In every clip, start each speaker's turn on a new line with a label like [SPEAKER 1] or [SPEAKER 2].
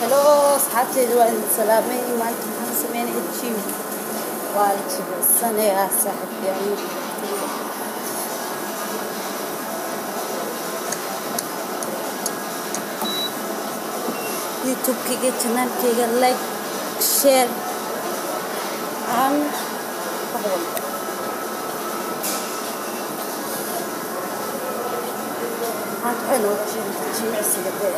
[SPEAKER 1] Hello asxaabteyda, waa idin salaamay. Maanta maxaan sameynaya? Gym waa la jimicsanayaa, saaxiibyaal. YouTube-kayga, channelkayga, like, share and wax walba. Maanta waxay nooga sheegtay jimicsiga dee.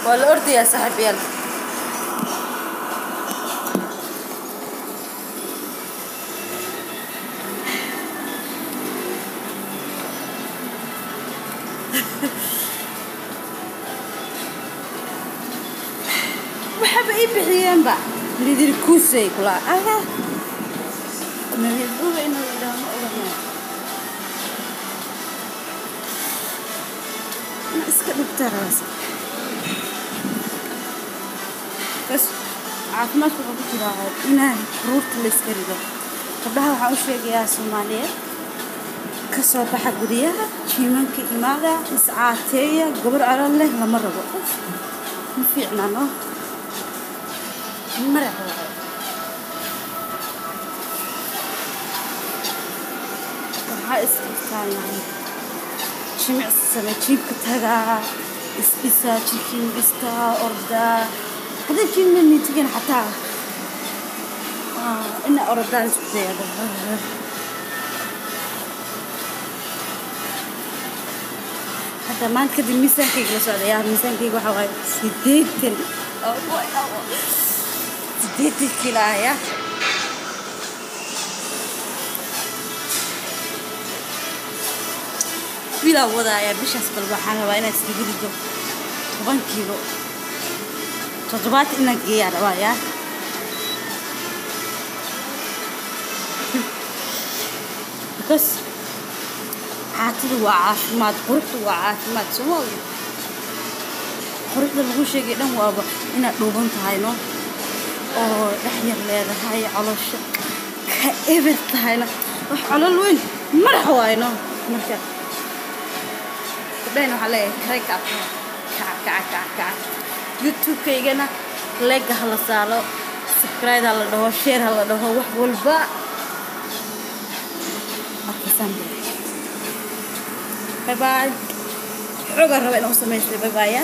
[SPEAKER 1] Waa la ordayaa, saaxiibyaal. Waxaba ii bixiyeenba lidir kuusay kula aha nabiyadbuba inuu idhaah ma oganaa. Ina iska dhigtaa raasa bas. Caafimaadka wuxuu ku jiraa inaa caruurta la iska rido. Gabdhaha waxaan u sheegayaa Soomaaliyeed, ka soo baxa guryaha, jiimanka imaada, iscaateeya. Gabar calol leh lama rabo, ma fiicna no marax waaye. Waxaa isqabtaan jimicsi samee, gymka tagaa, isdhisaa, jirkiin dhistaa, ordaa. Haddii gymna nitigin xataa ina orodaan isku dayado. Hadda maanta kadib miisaankayga la socdayaa. Miisaankayga waxaa waaye 80, 80 kiilo ah ya. Bilaa wadaaya bishaas. Bal waxaan rabaa inaad iskaga rido 10 kiilo, 70 inaan geeyaa rabaa yaa, because caatadu waa caafimaad, quruxdu waa caafimaad, soo ma ogid? Quruxda lagu sheegay dhan waaba inaad dhuuban tahay no, oo dhex yar leedahay, caloosha ka eber tahayna. Wax calool weyn madax waayo no. Marka gabdhahan waxaa leeyahay, karay kaca, kaca, kaca, kaca, kaca. YouTube-kaygana like ha la saaro, subscribe ha la dhaho, share ha la dhaho, wax walba arkaysaan. Bye bye. Xoogaa raba inaan u samaystay. Bye bye ya.